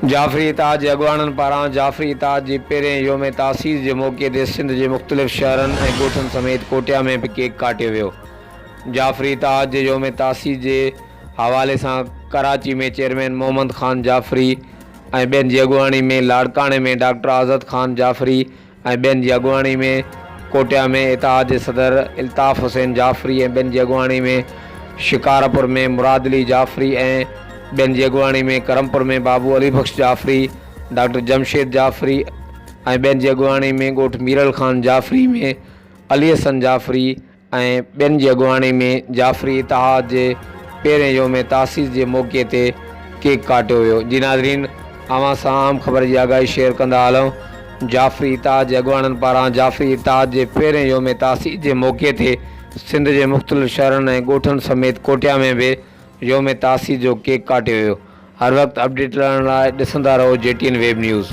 جعفري اتحاد جي اڳواڻن پاران جعفري اتحاد جي پهرين يوم تاسيس جي موقعي تي سنڌ جي مختلف شهرن ۽ ڳوٺن سميت ڪوٽيا ۾ به ڪيڪ ڪاٽيو ويو. جعفري اتحاد جي يوم تاسيس جي حوالي سان ڪراچي ۾ چيئرمين محمد خان جعفري ۽ ٻين جي اڳواڻي ۾ لاڙڪاڻي ۾ ڊاڪٽر آزاد خان جعفري ۽ ٻين جي اڳواڻي ۾ ڪوٽيا ۾ اتحاد جي صدر الطاف حسين جعفري ۽ ٻين جي اڳواڻي ۾ شڪارپور ۾ مراد علي جعفري ۽ ٻين جي اڳواڻي ۾ ڪرمپور ۾ بابو علي بخش جعفري، ڊاڪٽر جمشيد جعفري ۽ ٻين جي اڳواڻي ۾ ڳوٺ ميرل خان جعفري ۾ علي حسن جعفري ۽ ٻين جي اڳواڻي ۾ جعفري اتحاد جي پهرين يوم تاسيس جي موقعي تي ڪيڪ ڪاٽيو ويو. جي ناظرين اوهان سان اهم خبر جي آگاهي شيئر ڪندا هلون جعفري اتحاد جي اڳواڻن پاران جعفري اتحاد جي پهرين يوم تاسيس جي موقعي تي سنڌ جي مختلف شهرن ۽ ڳوٺن سميت ڪوٽيا ۾ به يوم تاسيس جو ڪيڪ ڪاٽيو ويو. هر وقت اپڊيٽ لهڻ لاء ڏسندا رهو جي ٽي اين ويب نيوز.